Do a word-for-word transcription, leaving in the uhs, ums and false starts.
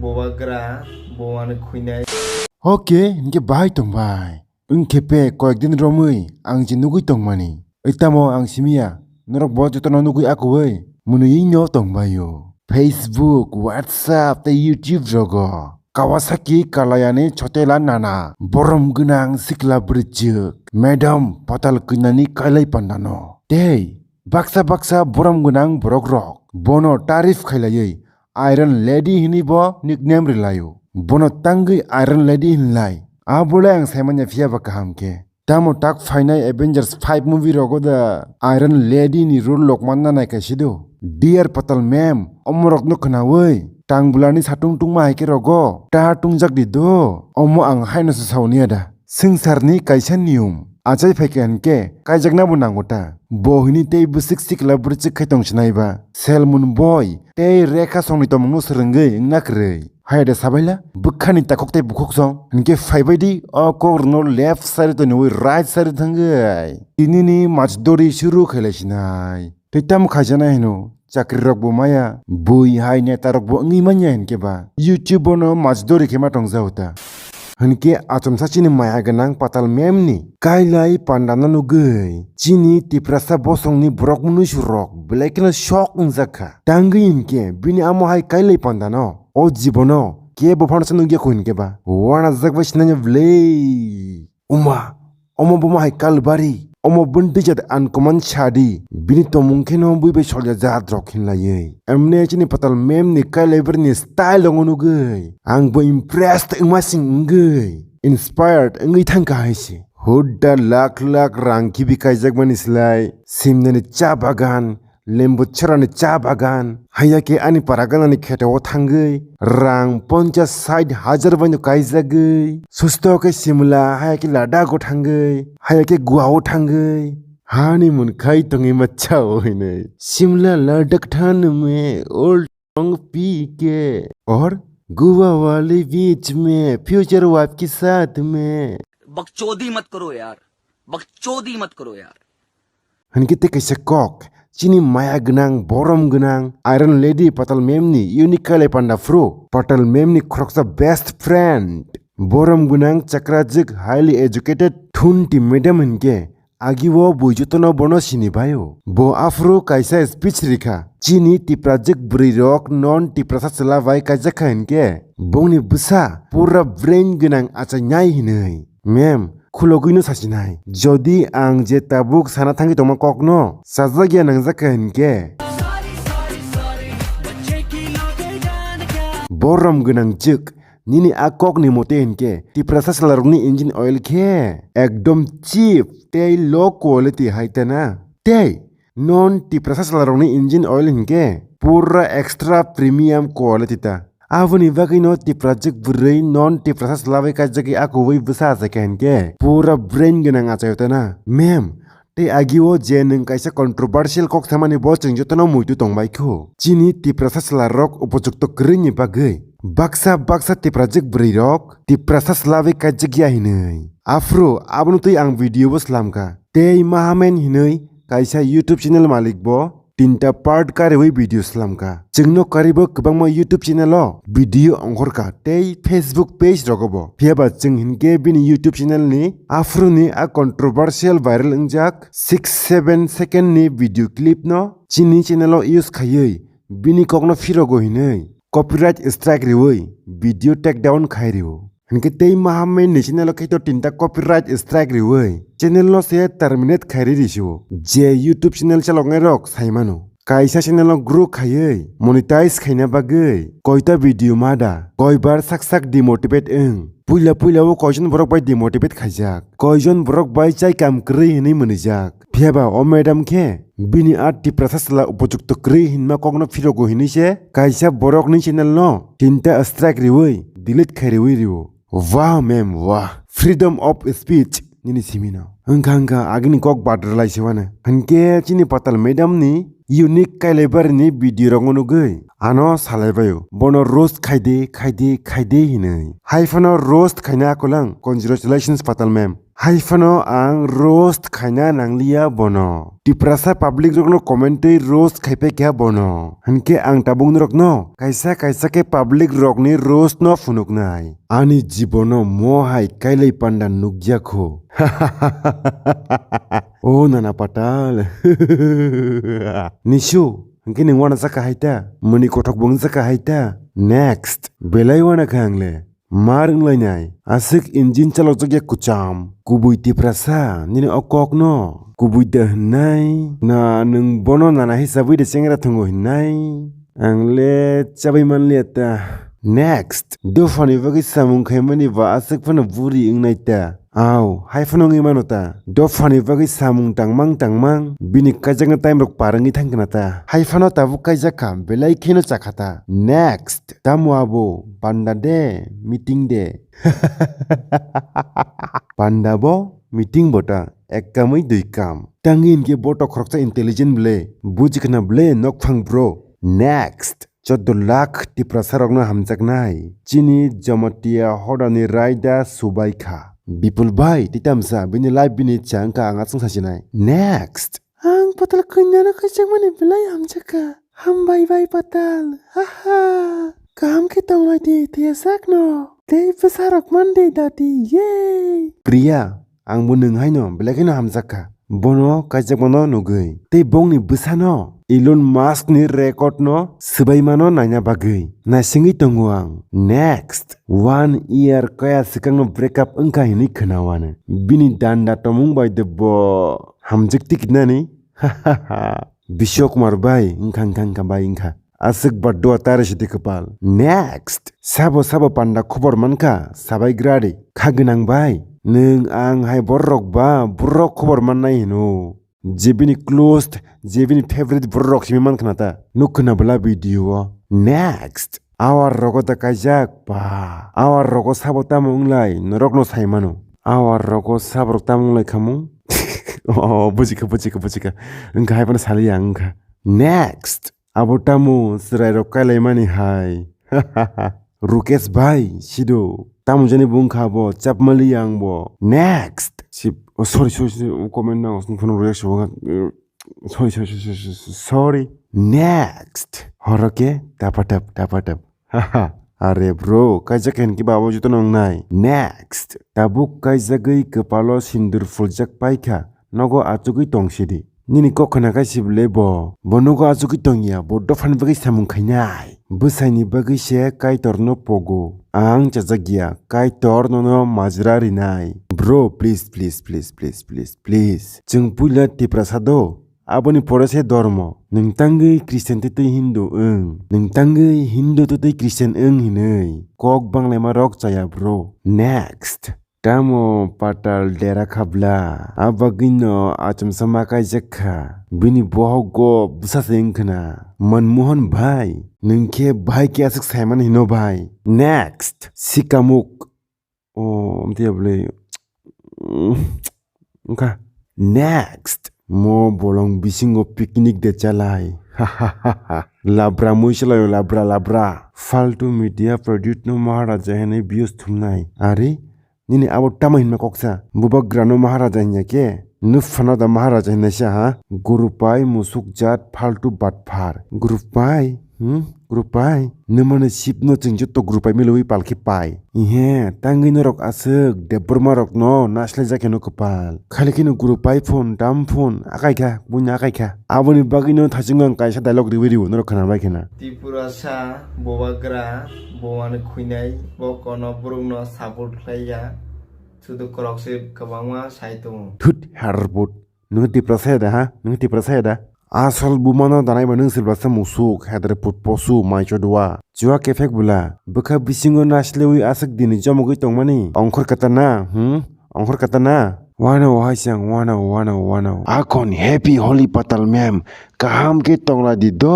Bobagra, bowani khuinai. Oke, hinkhe bahai tongbai. Wngkhe pe koyekdin romwi ang je nugwi tongmani. Oi tamo ang simiya, norok bo jotono nugwi akuwi mwnwi no tongbaio. Facebook, WhatsApp tei YouTube rogo Kawasaki Kalayani chotela nana borom gwnang sikla bwrwijwk Madam Patal Kanyani kailai pandano. Tei baksa baksa borom gwnang borok rok bono tarif khailaiwi Iron Lady hinwi bo nickname rwlaio. Bono tangwi Iron Lady hinlai. Abole ang saimanya phiya ba kaham khe. Tamo tak phainai Avengers five movie rogo da Iron Lady ni role lok manna nai kaisa do. Dear Patal ma'am, omorokno khwnawi tangbulani satung tungma hai khe rogo ta tungjak di do. Omo ang haino se sauni ada. Swngcharni kaisa niyom achai phaikha hinkhe kaijaknabo nango ta. Bo hini tei bwswk sikla bwrwchwk khai tong sinai ba. Selmon boy tei Rekha songni tongmungno swrwngwi wngna kwrwi. Hayada sabaila bwkhani takhuk tei bukhuk song hinkhe phaibaidi o kokrokno left side toniwi right side thangwi tinini majidori suru khailai sinai. Tei tamo khaijaknai hino, chakri rok bo maya, bui hai neta rok bo wngwi manya hinkhe ba, YouTube bono majidori khe ma tongjago ta. Hinkhe achomsa chini maya gwnang Patal ma'am ni kailai panda no nugwi, chini Tiprasa bosong ni borok mwnwi surok belai kheno shock wngjak kha. Tangwi hinkhe bini amo hai kailai panda no, o jibono kebo phano se nukya kho hinkhe ba, wanajak bai sinanya bwlwi. Uma, omo buma hai kalbari, omo bwndwi jat uncommon sadi, bini tongmung kheno bui bai solya jat rok hinlaiwi. Emne chini Patal ma'am ni kailaibrni style rok nugwi, ang bo impressed wngma sing wngwi, inspired wngwi thangkha hai se. Hudda lakh lakh rang kibi kaijakmani slai, simnani cha bagan, Lembu chorani cha bagan, haiya khe ani para ganani kheto o thangwi rang ponchas sait hajar bai no kaijagwi, susto khe Simla, haiya khe Ladakh o thangwi, haiya khe Goa o thangwi, hani mun khai tongwi ma cha o hinwi. Simla Ladakh thang me old song pi ke aur Goa wali beach mein future wife ke saath mein. बकचोदी मत करो यार, बकचोदी मत करो यार। Hinkhe tei kaisa kok, chini maya gwnang, borom gwnang, Iron Lady Patal ma'am ni unique kailai panda phuru, Patal ma'am ni khoroksa best friend, borom gwnang, chakrajwk, highly educated, thunti madam hinkhe, agi o bui jotono bono sini baio. Bo aphuru kaisa speech rikha, chini Tiprajwk bwrwi rok non Tiprasa chwla bai kaijak kha hinkhe, bongni bwsa pura brain gwnang achainai hinwi. Ma'am, khulogwino sasinai. Jodi ang je tabuk sana thangwi tongma kokno sajagya nangjak kha hinkhe, borom gwnang jwk, nini a kokni mote hinkhe Tiprasa chwlarokni engine oil khe ekdom cheap tei low quality hai tana. Tei non Tiprasa chwlarokni engine oil hinkhe pura extra premium quality ta. Aboni bagwino Tiprajwk bwrwi non Tiprasa chwla bai kaijagwi a kubui bwsa achaikha hinkhe pura brain gwnang achaio tana. Ma'am, tei agi o je nwng kaisa controversial kok samani bo chwng jotono muitu tongbaikhu. Chini Tiprasa chwlarok upojukto kwrwini bagwi baksa baksa Tiprajwk bwrwirok Tiprasa chwla bai kaijagya hinwi. Aphuru abono twi ang video bo swlamkha. Tei Mahamen hinwi kaisa YouTube channel malik bo tinta part kariwi video swlamkha. Chwngno karibo kwbangma YouTube channel o video ongkhorkha tei Facebook page rogo bo. Phiyaba chwng hinkhe bini YouTube channel ni aphuru ni a controversial viral wngjak six seven second ni video clip no chini channel o use khaiwi bini kokno phirogo hinwi copyright strike riwi video take down khai rio. Hinkhe tei Mahamen ni channel o khe to tinta copyright strike riwi channel no se terminate khai ri rio. Je YouTube channel chaloknai rok sai mano. Kaisa channel no grow khaiwi monetize khaina bagwi koita video ma da, koibar sak sak demotivate wng. Puila puila o koijon borok bai demotivate khaijak, koijon borok bai chai kam kwrwi hinwi mwnwijak. Phiyaba o madam khe bini a Tiprasa chwla upojukto kwrwi hinma kokno phirogo hinwi se kaisa borokni channel no tinta strike riwi delete khai riwi rio. Wah ma'am wah, freedom of speech nini simino. Wngkha wngkha agini kok badrwlai se wano. Hinkhe chini Patal madam ni unique kailaibarini video rokno nugwi ano salaibaio. Bono roast khaide, khaide, khaide hinwi. Hai phano roast khaina akolang. Congratulations Patal ma'am. Hai phano ang roast khaina nangliya bono. Tiprasa public rokno comment twi roast khaipai kha bono. Hinkhe ang tabuk norokno kaisa kaisa khe public rokni roast no phunuknai. Ani jibono mo hai kailai panda nukya kho. O nana patal. Nisu, hinkhe nwng wana jaka hai ta? Mani kothok bo wng jaka hai ta? Next. Belai wana kha ang le. Mar wnglainai, aswk engine chalokjakya kwcham. Kubui Tiprasa, nini o kokno kubui da hwnnai? Na nwng bono nana hisabwi de chengra thwngo hwnnai? Ang le chabai manliya ta. Next, dophani bagwi samung khaimani ba aswk phano buri wngnai ta. Au, hai phano wngwi mano ta. Dophani bagwi samung tangmang tangmang, bini kaijakna time rok par wngwi thangkha na ta. Hai phano tabuk kaijak kha, belai kheno chakha ta. Next. Tamo abo panda de, meeting de. Panda bo, meeting bo ta, ek kamwi dui kam. Tangwi hinkhe bo to khoroksa intelligent ble, buji khna ble, nokphang bro. Next. Choddo lakh Tiprasa rokno hamjaknai. Chini Jamatia hodani raida subai kha. Bipul bai, tei tamsa, bini life bini changka ang aswng sasinai. Next. Ang patal kanyano kaijakmani belai hamjakha. Hambai bai patal. Haha. Kaham khe tonglai di, thwiya sakno. Tei bwsarok man di dati. Yay. Priya, ang bo nwng haino belai kheno hamjakha. Bono kaijakmano nugwi. Tei bongni bwsano Elon Musk ni record no swbaimano naina bagwi. Naisingwi tongo ang. Next. One year kaya swkangno break up wngkha hinwi khwnawano. Bini danda tomung bai de bo hamjak tiknani. Biswa Kumar bai wngkha, wngkha, wngkha, bai wngkha. Aswk ba dua tare sidi kwpal. Next. Sabo sabo panda khobor mankha, sabai gradi. Kha gwnang bai. Nwng ang hai borok ba borok khobor mannai hino. Je bini closed, je bini favorite borok simi mankha na ta. Nuk khna bwla video o. Next. Awar rogo da kaijak ba. Awar rogo sabo tamo wnglai, norok no sai mano. Awar rogo sabo rok tamo wnglai khamung. Oh, bujikha, bujikha, bujikha. Wngkha hai phano saliya wngkha. Next. Abo tamo chwrairok kailaimani hai. Rukesh bhai, sido. Tamo jani bo wngkha abo, chapmali yang bo. Next. Si, oh, sorry, sorry, sorry, o comment no, aswng phano reaction wngkha. Sorry, sorry, sorry, sorry, sorry. Next. Horo ke, tapatap, tapatap. Haha. Are bro, kaijak hen ki babo juto nong nai. Next. Tabuk kaijagwi kwpalo sindur phuljak paikha. Nogo achugwi tong sidi. Nini kok khna khe sibole bo. Bo nogo achugwi tongya, bo dophani bagwi samung khainai. Bwsaini bagwi se Kaitorno pogo. Ang chajakya, Kaitor nono majra rinai. Bro, please, please, please, please, please, please. Chwng puila Tiprasa do. Aboni pore se dormo. Nwng tangwi Christian tei tei Hindu wng. Nwng tangwi Hindu tei tei Christian wng hinwi. Kok banglaima rok chaya bro. Next. Tamo patal dera khabla, a bagwino achomsa ma kaijak kha. Bini bohok go bwsa se wng khna. Manmohan bhai, nwng khe bhai khe aswk saimani hino bhai. Next, Sikamuk. O, amtwi ya bwlwi. Wngkha. Next. Mo bolong bisingo picnic de chalai. Labra mui chalai labra labra. Faltu media produce no Maharaja hinwi views thumnai. Ari, nini abo tamo hinma koksa. Bubagrano Maharaja hinya khe. Nufano da Maharaja hinna sa ha. Guru pai musuk jat faltu batphar. Guru pai. Hmm? Guru pai? Nwmani sipno chwng joto guru pai milwi palkhe pai. Ihe, tangwi norok aswk Debbarma rokno naslai jakhe no kwpal. Khali kheno guru pai phone, dam phone, akai kha, buino akai kha. Aboni bagwino thachungo ang kaisa dialogue riwi riwo norok khna bai khna. Tripurasa, Bubagra, Bumani khwinai, bo kono borokno support khlaiya. Sudu korok se kwbangma sai tongo. Thut, harbut. Nwng Tiprasa ya da, ha? Nwng Tiprasa ya da? Asol bumano danai ba nwng silbasa musuk, hedre put posu, mai chodua. Chua kephek bwla, bwkha bisingo naslewi aswk dini chomogwi tongmani. Ongkhor katana, hmm? Ongkhor katana? Wana o hai chang, wana o, wana o, wana o. Akhon happy Holi patal mem, kaham khe tongla di do.